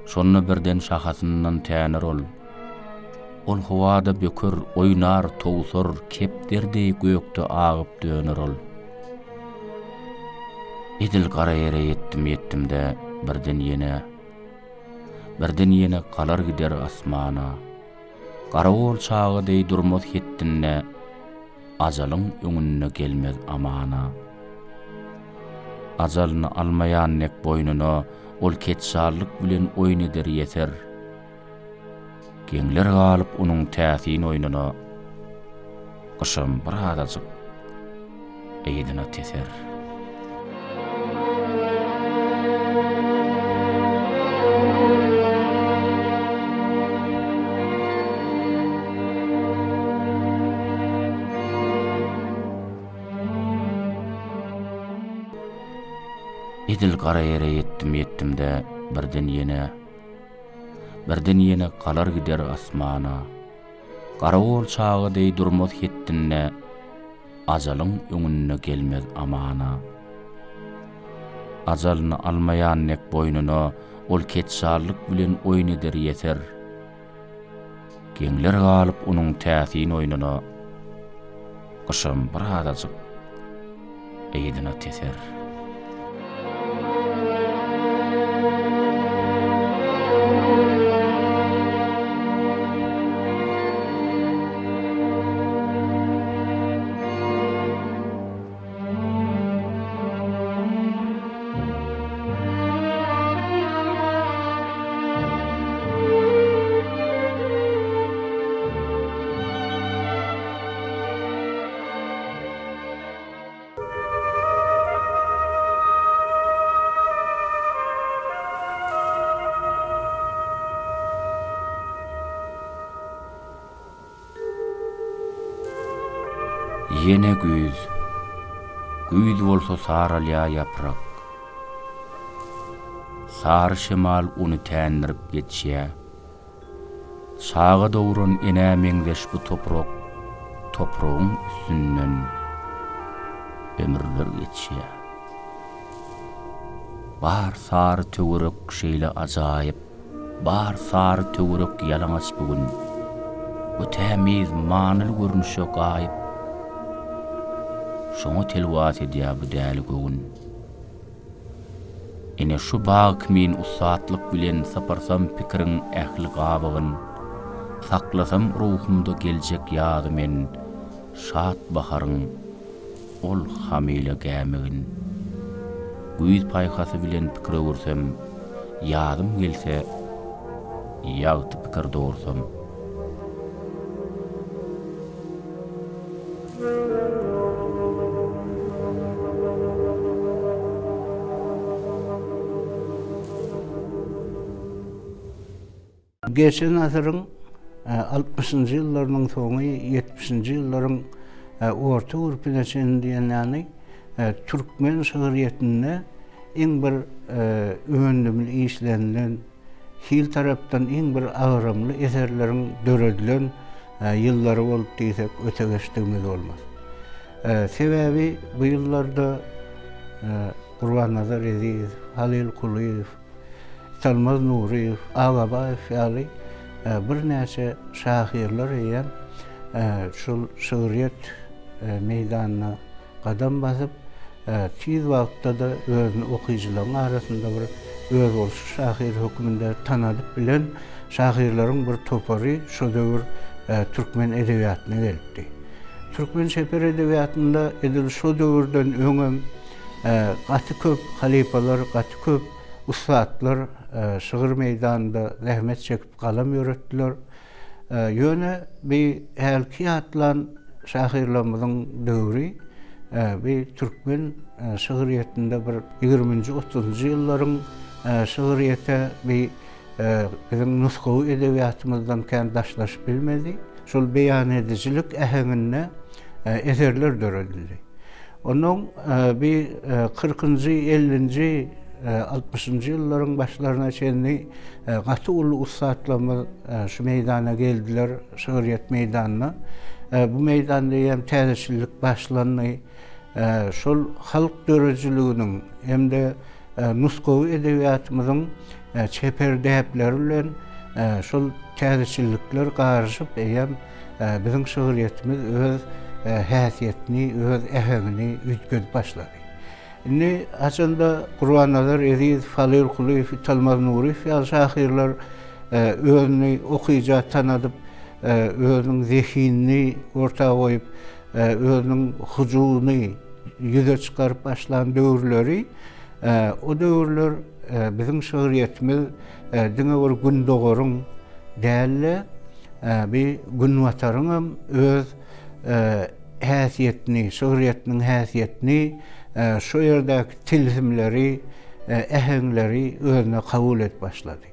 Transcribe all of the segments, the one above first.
Şonda birden şahasyndan täner ol. Ol howada böker, oýnar, towsar, kepder deý gökde agyp döner ol. Edil gara ýere ýetdim-ýetdim-de, birden ýene, birden ýene galar gider asmana. Garagol çaga deý durmaz hetdinde, Ajalyň öňünde gelmez amana. Ajalyny almaýan dek boýnuna, Ol ketjallyk bilen oýun eder ýeser. Geňler galyp onuň täsin oýnuna, Gyşam bir azajyk yzyna teser. Edil gara ýere ýetdim-ýetdim-de, birden ýene, Birden ýene galar gider asmana. Garagol çaga deý durmaz hetdinde, Ajalyň öňünde gelmez amana. Ajalyny almaýan dek boýnuna, Ol ketjallyk bilen oýun eder ýeser. Geňler galyp onuň täsin oýnuna, Gyşam bir azajyk yzyna teser. Ýene güýz. Güýz bolsa saralýar ýaprak. Sary şemal ony tändirip geçýär. Çaga dogran enä meňzeş bu toprak, Topragyň üstünden ömürler geçýär. Bar sary töwerek şeýle ajaýyp, Bar sary töwerek ýalaňaç bu gün. Bu tämiz, manyly görnüşe gaýyp, Şoňa telwas edýär bu däli göwün. Ine şu bag kimin ussatlyk bilen sypyrsam pikiriň ähli gabygyn, Saklasam ruhumda geljek ýazy men şat baharyň ol hamyla gämigin. Güýz paýhasy bilen pikir öwürsem, ýazym gelse ýagty pikir dogursam. Geçen asyryň altmyşynjy ýyllarynyň soňy, ýetmişinji ýyllaryň orta gürpüne çenli diýen ýaly türkmen şygryýetinde iň bir öndümli işlenilen, Hil tarapdan iň bir agramly eserleriň döredilen ýyllary bolup diýsek öte geçdigimiz bolmaz. Sebäbi bu ýyllarda Gurbannazar Ezizow, Halyl Kulyýew, Italmaz Nuryýew, Agabaýew ýaly birnäçe şahyrlar eýýäm şol şygryýet meýdanyna gadam basyp, tiz wagtda-da özüni okyjylaryň arasynda bir özboluşly şahyr hökmünde tanadyp bilen şahyrlaryň bir topary şo döwür türkmen edebiýatyna gelipdi. Türkmen çeper edebiýatynda edil şo döwürden öňem gaty köp halypalar, gaty köp ussatlar şygyr meýdanynda zähmet çekip galam ýöretdiler. Ýöne bi hälki ýatlan şahyrlarymyzyň döwri bi türkmen şygryýetinde bir ýigriminji, otuzynjy ýyllaryň şygryýeti bi biziň nusgawy edebiýatymyzdan kän daşlaşyp bilmedi. Şol beýanedijilik äheňinde eserler döredildi. Onnoň bi kyrkynjy, ellinji, altmyşynjy ýyllaryň başlaryna çenli gaty uly ussatlarymyz şu meýdana geldiler, şygryýet meýdanyna. Bu meýdanda eýýäm täzeçillik başlandy. Şol halk döredijiliginiň hem-de nusgawy edebiýatymyzyň. çeper däpleri bilen şol täzeçillikler garyşyp eýýäm biziň şygryýetimiz öz häsiýetini, öz äheňini üýtgedip başlady. Indi haçanda Gurbannazar Ezizow, Halyl Kulyýew, Italmaz Nuryýew ýaly şahyrlar özüni okyja tanadyp, özüniň zehinini orta goýup, özüniň hyjuwyny ýüze çykaryp başlan döwürleri, o döwürler biziň şygryýetimiz diňe bir Gündogaryň däl-de, bir Günbataryňam öz häsiýetini, şygryýetiniň häsiýetini, şo ýerdäki tilsimleri, äheňleri özüne kabul edip başlady.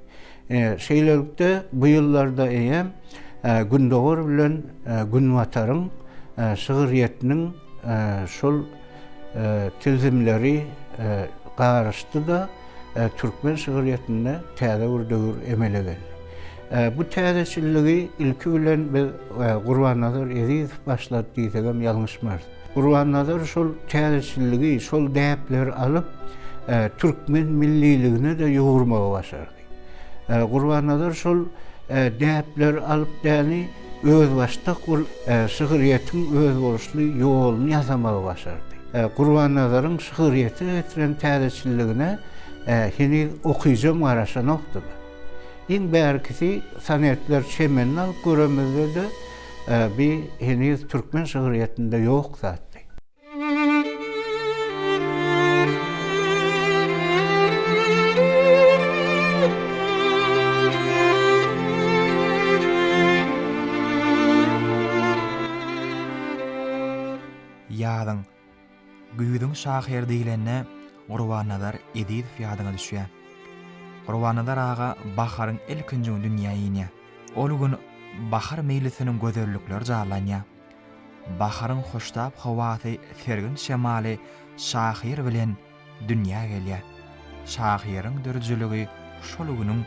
Şeýlelikde, bu ýyllarda eýýäm Gündogar bilen Günbataryň şygryýetiniň şol tilsimleri garyşdy-da, türkmen şygryýetinde täze bir döwür emele geldi. Bu täzeçilligi ilki bilen biz Gurbannazar Ezizow başlady diýsegem ýalňyşmarys. Gurbannazar şol täzeçilligi, şol däpleri alyp, türkmen milliligine-de ýugurmagy başardy. Gurbannazar şol däpleri alyp däni özbaşdak bir şygryýetiň özboluşly ýoluny ýasamagy başardy. Gurbannazaryň şygryýete getiren täzeçilligine heniz okyjam garaşanokdy-da. Iň bärkisi sonetler çemenini alyp göremizde-de bi heniz türkmen şygryýetinde ýok zatdy. Ýazyň, güýzüň şahyry diýlende Gurbannazar Ezizow ýadyňa düşýär. Gurbannazar aga baharyň ilkinji güni dünýä inýär. Ol gün bahar meýlisiniň gözellikleri janlanýar. Baharyň hoştap howasy sergin şemaly şahyr bilen dünýä gelýär. Şahyryň döredijiligi şol günüň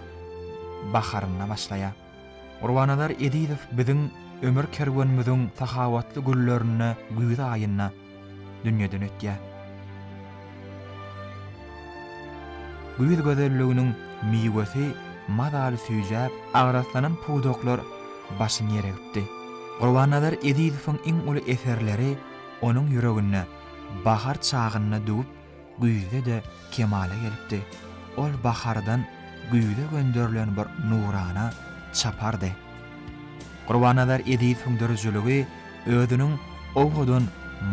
baharynda başlaýar. Gurbannazar Ezizow biziň ömür kerwenimiziň sahawatly güllerinde güýz aýynda dünýeden ötýär. Güýz gözelliginiň miwesi mazaly süýjäp, agraslanan pudaklar başyny ýere egipdi. Gurbannazar Ezizowyň iň uly eserleri onuň ýüreginde bahar çagynda düwüp, güýzde-de kemala gelipdi. Ol bahardan güýze gönderilen bir nurana çapardy. Gurbannazar Ezizowyň döredijiligi özüniň owadan,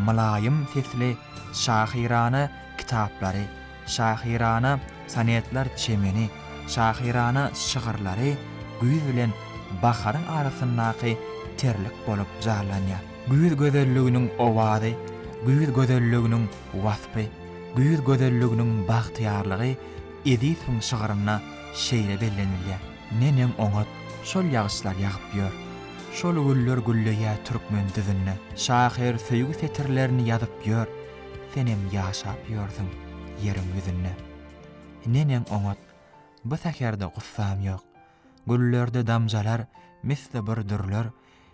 mylaýym sesli şahyrana kitaplary, şahyrana sonetler çemeni, şahyrana şygyrlary güýz bilen baharyň arasyndaky terlik bolup janlanýar. Güýz gözelliginiň owazy, güýz gözelliginiň waspy, güýz gözelliginiň bagtyýarlygy Ezizowyň şygrynda şeýle bellenilýär. Neneň oňat şol ýagyşlar ýagyp ýör. Şol güller gülleýär türkmen düzünde. Şahyr söýgi setirlerini ýazyp ýör. Senem ýaşap ýörsüň ýeriň ýüzünde. Neneň oňat, bu säherde gussam ýok. Güllerde damjalar misli bir dürler.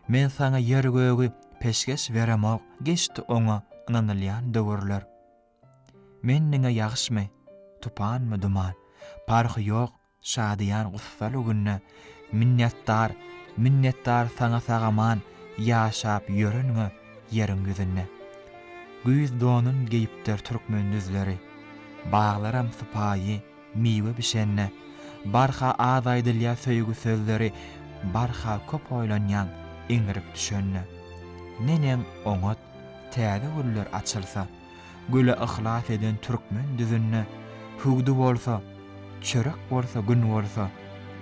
Men saňa ýer-gögi peşgeş beremok, Geçdi oňa ynanylýan döwürler. Men diňe ýagyşmy, tupanmy, duman, Parhy ýok, Şadyýan gussaly günde Minnetdar, minnetdar saňa sag-aman Ýaşap ýöreniňe ýeriň ýüzünde. Güýz donun geýipdir türkmen düzleri, Baglaram sypaýy, miwe bişende. Barha az aýdylýar söýgi sözleri, Barha köp oýlanýaň iňrik düşende. Neneň oňat täze güller açylsa, Güle yhlas eden türkmen düzünde Hüwdi bolsa, çörek bolsa, gün bolsa,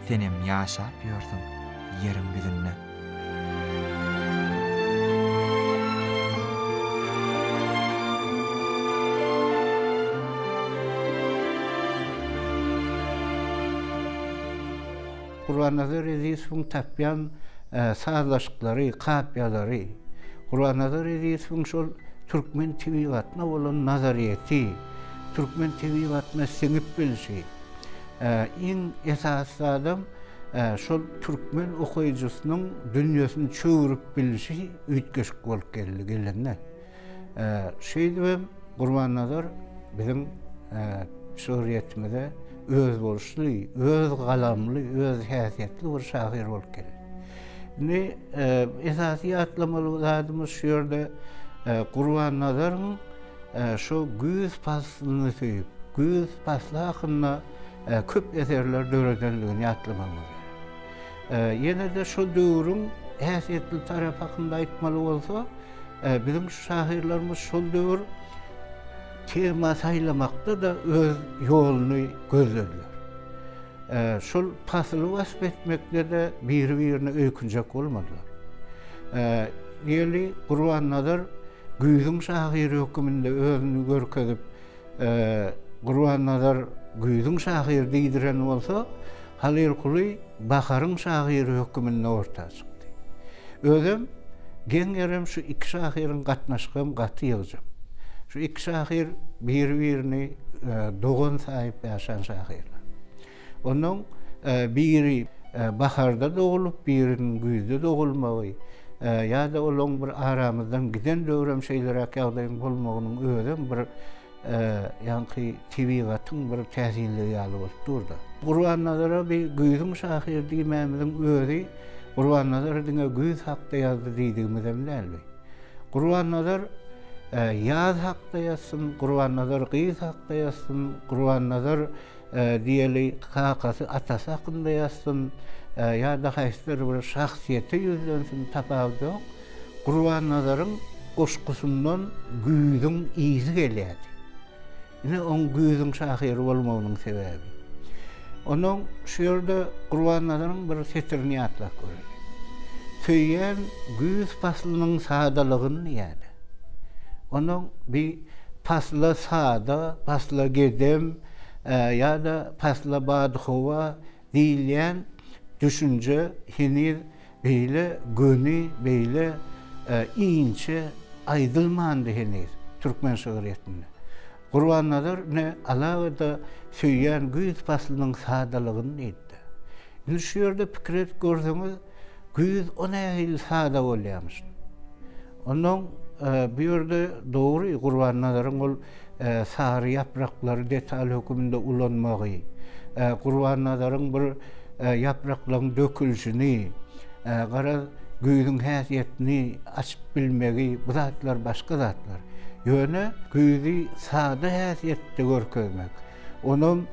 Senem ýaşap ýörsüň ýeriň ýüzünde. Gurbannazar Ezizowyň tapýan sazlaşyklary, kapýalary, Gurbannazar Ezizowyň şol türkmen tebigatyna bolan nazaryýeti, türkmen tebigatyna siňip bilşi, iň esasy zadam şol türkmen okaýjysynyň dünýesini çöwrüp bilşi üýtgeşik bolup geldi gelende. Şeýdibem Gurbannazar biziň şygryýetimize. özboluşly, öz galamly, öz häsiýetli bir şahyr bolup geldi. Indi esasy ýatlamaly zadymyz şu ýerde Gurbannazaryň şu güýz paslyny söýüp, güýz pasly hakynda köp eserler döredenligini ýatlamagymyz gerek. Ýene-de şo döwrüň häsiýetli tarapy hakynda aýtmaly bolsa, biziň şu şahyrlarymyz şol döwür tema saýlamakda-da öz ýoluny gözlediler. Şol pasyly wasp etmekde-de biri-birine öýkünjek bolmadylar. Diýeli, Gurbannazar güýzüň şahyry höküminde özüni görkezip, Gurbannazar güýzüň şahyry diýdiren bolsa, Halyl Kuly baharyň şahyry höküminde orta çykdy. Özem geň ýerem şu iki şahyryň gatnaşygam gaty ýygjam. Şu iki şahyr biri-birini dogan saýyp ýaşan şahyrlar. Onuň biri baharda doglup, biriniň güýzde dogulmagy ýa-da olaň bir aramyzdan giden döwrem şeýleräk ýagdaýyň bolmagynyň özem bir ýaňky tebigatyň bir täsinligi ýaly bolup dur-da. Gurbannazara bir güýzüň şahyry diýmämiziň özi Gurbannazar diňe güýz hakda ýazdy diýdigimizem däl bi. Gurbannazar ýaz hakda ýazsyn, Gurbannazar gyz hakda ýazsyn, Gurbannazar diýeli, kakasy, atasy hakynda ýazsyn ýa-da haýsydyr bir şahsyýete ýüzlensin, tapawudy ýok. Gurbannazaryň goşgusyndan güýzüň yzy gelýärdi. Ine, oň güýzüň şahyry bolmagynyň sebäbi. Onnoň şu ýerde Gurbannazaryň bir setirini ýatlap göreli. Söýýän güýz paslynyň sadalygyny diýýär-de. Onnoň bi pasla sada, pasla gedem ýa-da pasla badyhowa diýilýän düşünje heniz beýle göni, beýle inçe aýdylmandy heniz türkmen şygryýetinde. Gurbannazar ine alawada söýýän güýz paslynyň sadalygyny diýdi. Indi şu ýerde pikir edip görseňiz, güýz o nähili sada bolýarmyş. Onnoň bu ýerde dogry Gurbannazaryň ol sary ýapraklary detal höküminde ulanmagy, Gurbannazaryň bir ýapraklaryň dökülişini, garaz, güýzüň häsiýetini açyp bilmegi, bu zatlar başga zatlar. Ýöne güýzi sada häsiýetde görkezmek, onam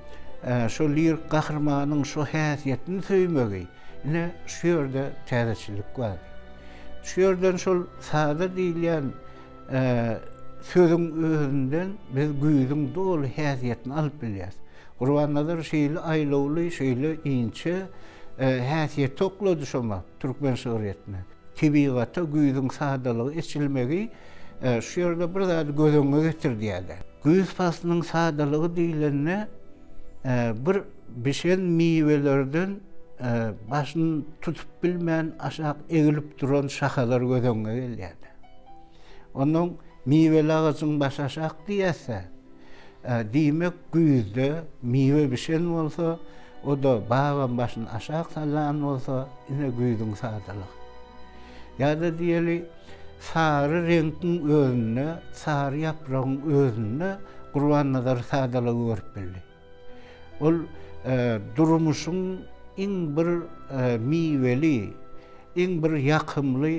şo lirik gahrymanyň şo häsiýetini söýmegi, ine, şu ýerde täzeçillik bar. Şu ýerden şol sada diýilýän sözüň özünden biz güýzüň doly häsiýetini alyp bilýäris. Gurbannazar şeýle aýlawly, şeýle inçe häsiýeti oklady şoňa türkmen şygryýetine. Tebigata güýzüň sadalygy eçilmegi şu ýerde bir zady göz öňüňe getirdýär-de. Güýz paslynyň sadalygy diýlende bir bişen miwelerden başyny tutup bilmän aşak egilip duran şahalar göz öňüňe gelýär-de. Onnoň miweli agajyň başy aşak diýýäs-dä. Diýmek, güýzde miwe bişen bolsa, o-da bagam başyny aşak sallan bolsa, ine güýzüň sadalygy. Ýa-da diýeli, sary reňkiň özünde, sary ýapragyň özünde Gurbannazar sadalygy görüp bildi. Ol durmuşyň iň bir miweli, iň bir ýakymly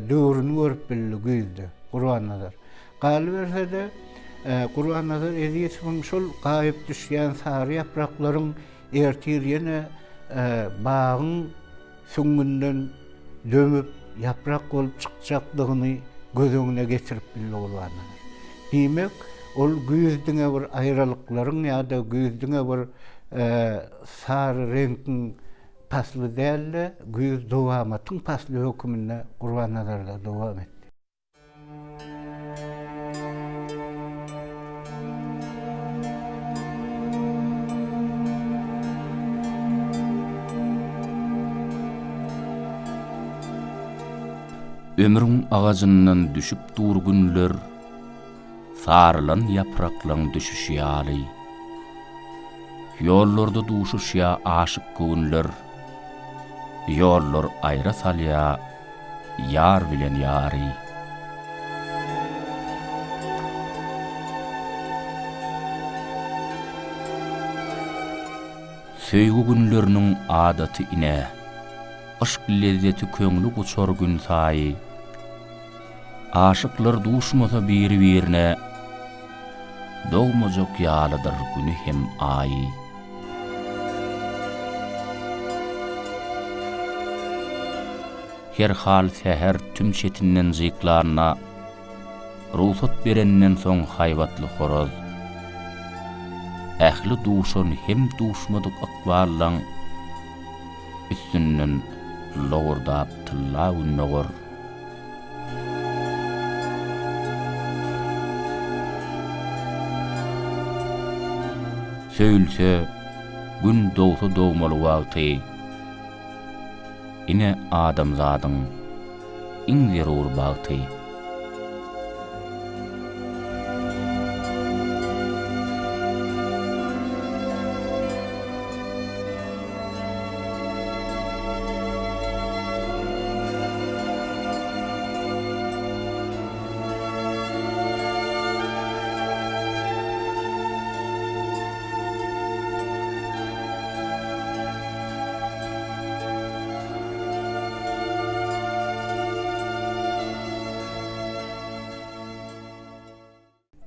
döwrüni görüp bildi güýzde Gurbannazar. Galyberse-de, Gurbannazar Ezizowyň şol gaýyp düşýän sary ýapraklaryň ertir ýene bagyň Süňňünden dömüp, ýaprak bolup çykjakdygyny göz öňüne getirip bildi Gurbannazar. Diýmek, ol güýz diňe bir aýralyklaryň ýa-da güýz diňe bir sary reňkiň pasly däl-de, güýz dowamatyň pasly höküminde Gurbannazarda dowam etdi. Ömrüň agajyndan düşüp dur günler, Sarylan ýapraklaň düşüşi ýaly. Ýollarda duşuşýa aşyk göwünler, Ýollar aýra salýa ýar bilen ýary. Söýgi günleriniň adaty ine, Yşk lezzeti köňli guçar günsaýy. Aşyklar duşmasa biri-birine, Dogmajak ýalydyr Güni hem Aýy. Herhal säher tüm çetinden jyklanda, Rugsat berenden soň haýbatly horaz, Ähli duşan hem duşmadyk ykballaň Üstünden lowurdap tylla gündogar. Söýülse, Gün dogsa dogmaly wagty, Ine adamzadyň iň zerur bagty.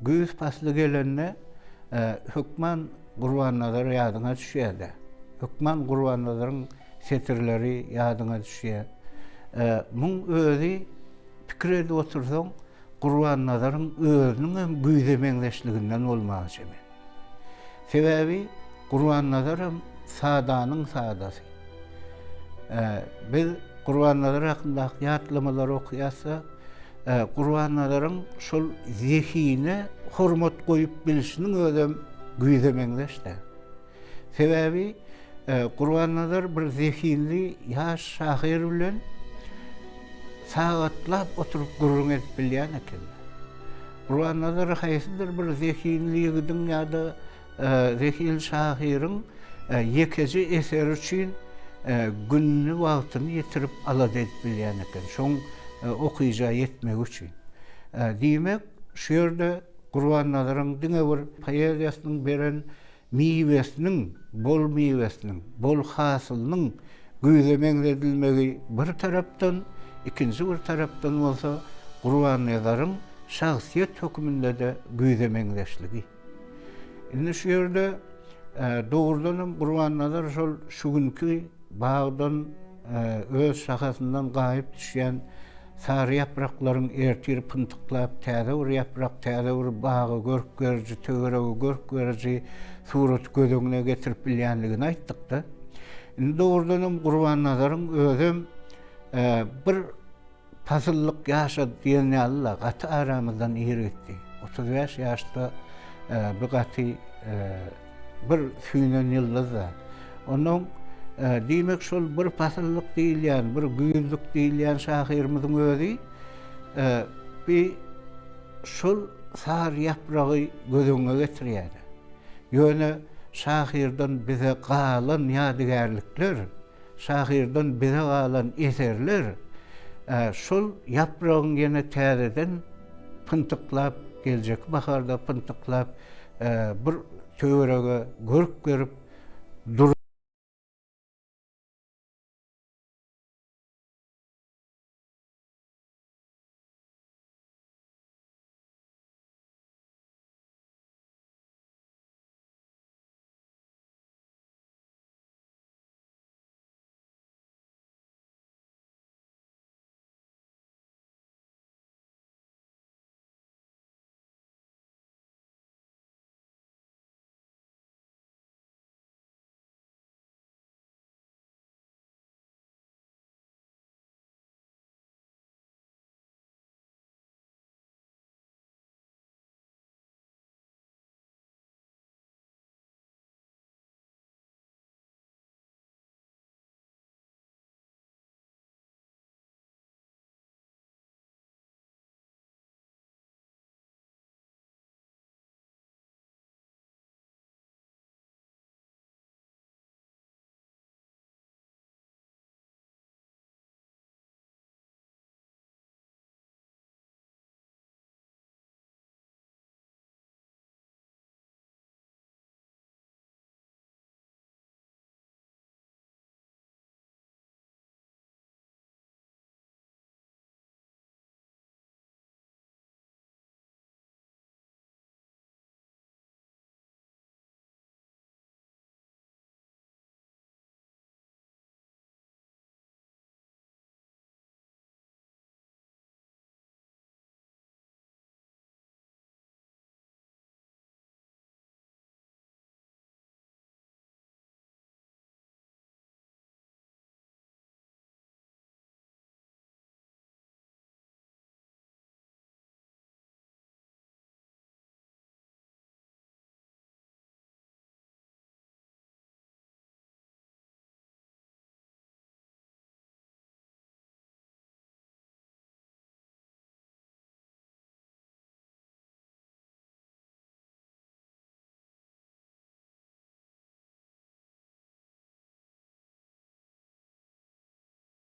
Güýz pasly gelende hökman Gurbannazar ýadyňa düşýär-de. Hökman Gurbannazaryň setirleri ýadyňa düşýär. Muň özi pikir edip otursaň, Gurbannazaryň özüniň hem güýze meňzeşliginden bolmaga çemeli. Sebäbi Gurbannazaram sadanyň sadasy. Biz Gurbannazar hakyndaky ýatlamalary okaýarsak, Gurbannazaryň şol zehine hormat goýup bilşiniň özem güýze meňzeş-dä. Sebäbi Gurbannazar bir zehinli ýaş şahyr bilen sagatlap oturyp gürrüň edip bilýän eken. Gurbannazar haýsydyr bir zehinli ýigidiň ýa-da zehinli şahyryň ýekeje eseri üçin gününi, wagtyny ýitirip alada edip bilýän eken, şoň okyja ýetmegi üçin. Diýmek, şu ýerde Gurbannazaryň diňe bir poeziýasynyň beren miwesiniň, bol miwesiniň, bol hasylynyň güýze meňzedilmegi bir tarapdan, ikinji bir tarapdan bolsa Gurbannezaryň şahsyýet höküminde-de güýze meňzeşligi. Indi şu ýerde dogrudanam Gurbannazar şol şu günki bagdan öz şahasyndan gaýyp düşýän sary ýapraklaryň ertir pyntyklap täze bir ýaprak, täze bir baga görk beriji, töwerege görk beriji suraty göz öňüne getirip bilýänligini aýtdyk-da. Indi dogrudanam Gurbannazaryň özem bir Pasyllyk ýaşady diýen ýaly-la, gaty aramyzdan ir gitdi. 35 ýaşda bu gaty bir süýnen ýyldyz-da. Onnoň diýmek şol bir pasyllyk diýilýän, bir güýzlük diýilýän şahyrymyzyň özi bi şol sary ýapragy göz öňüne getirýär. Ýöne şahyrdan bize galan ýadygärlikler Şahyrdan bize galan eserler şol ýapragyň ýene täzeden pyntyklap, geljekki baharda pyntyklap, bir töwerege görk berip dur.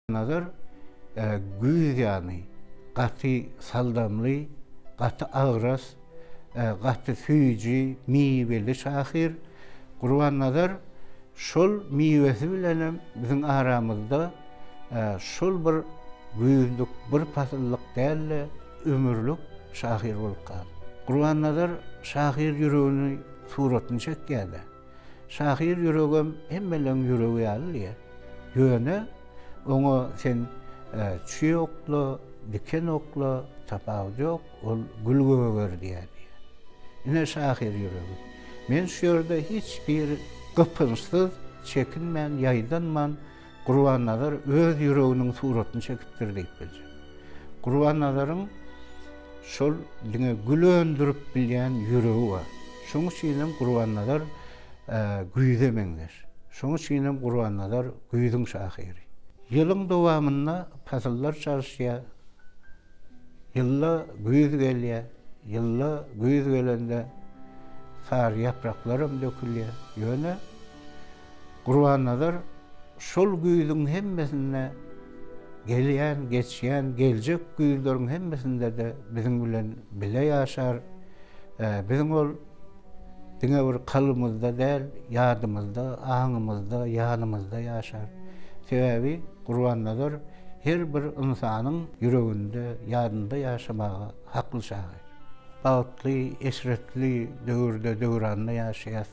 Nazar güýz ýany gaty saldamly, gaty agras, gaty süýji, miweli şahyr. Gurbannazar şol miwesi bilenem biziň aramyzda şol bir güýzlük, bir pasyllyk däl-de, ömürlik şahyr bolup galdy. Gurbannazar şahyr ýüregini suratyny çekýär-de. Şahyr ýüregem hemmeleň ýüregi ýaly diýýär. Ýöne oňa sen çüý okla, diken okla, tapawudy ýok, ol gül gögerdýär diýýär. Ine şahyr ýüregi. Men şu ýerde hiç bir gypynçsyz, çekinmän, ýaýdanman Gurbannazar öz ýüreginiň suratyny çekipdir diýip biljek. Gurbannazaryň şol diňe gül öndürip bilýän ýüregi bar. Şoň üçinem Gurbannazar güýze meňzeş. Şoň üçinem Gurbannazar güýzüň şahyry. Ýylyň dowamynda pasyllar çalyşýar. Ýylda güýz gelýär. Ýylda güýz gelende sary ýapraklaram dökülýär. Ýöne Gurbannazar şol güýzüň hemmesinde gelýän, geçýän, geljek güýzleriň hemmesinde-de biziň bilen bile ýaşar. Biziň ol diňe bir kalbymyzda däl, ýadymyzda, aňymyzda, ýanymyzda ýaşar. Sebäbi Gurbannazar her bir ynsanyň ýüreginde, ýadynda ýaşamaga hakly şahyr. Bagtly, eşretli döwürde, döwranda ýaşaýas.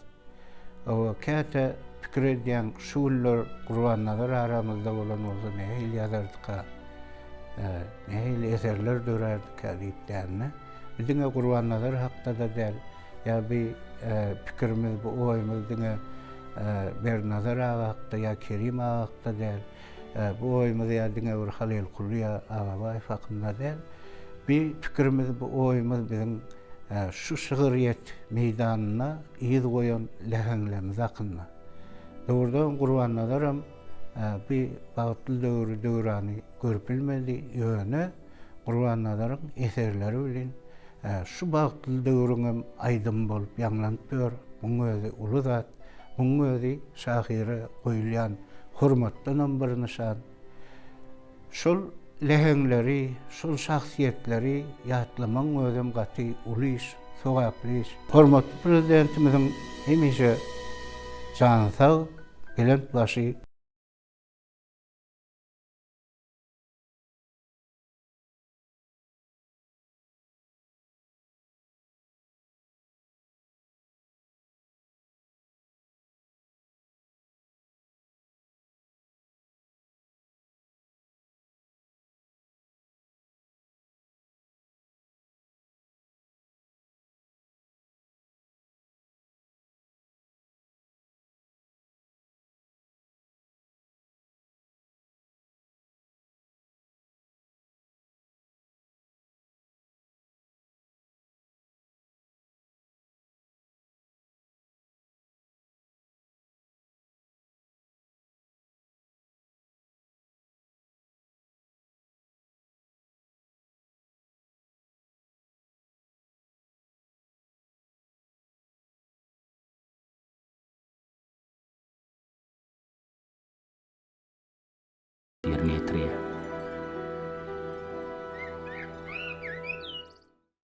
Hawa, käte pikir edýäň, şu günler Gurbannazar aramyzda bolan bolsa nähili ýazardyka, nähili eserler dörärdikä diýip dälmi? Bu diňe Gurbannazar hakda-da däl, ýa bi pikirimiz, bu oýumyz diňe Berdinazar aga hakda ýa Kerim aga hakda däl, bu oýumyz ýa diňe bir Halyl Kuly ýa Agabaýew hakynda däl. Bi pikirimiz, bu oýumyz biziň şu şygyrýet meýdanynda yz goýan läheňlerimiz hakynda. Dogrudanam Gurbannazaram bi bagtly döwri, döwrany görüp bilmedi, ýöne Gurbannazaryň eserleri bilen şu bagtly döwrüňem aýdymy bolup ýaňlanyp ýör. Muň özi uly zat. Muň özi şahyra goýulýan hormatdanam bir nyşan. Şol läheňleri, şol şahsyýetleri ýatlamagyň özem gaty uly iş, sogaply iş. Hormatly Prezidentimiziň hemişe jany sag, belent başy. Ýerine ýetirýär.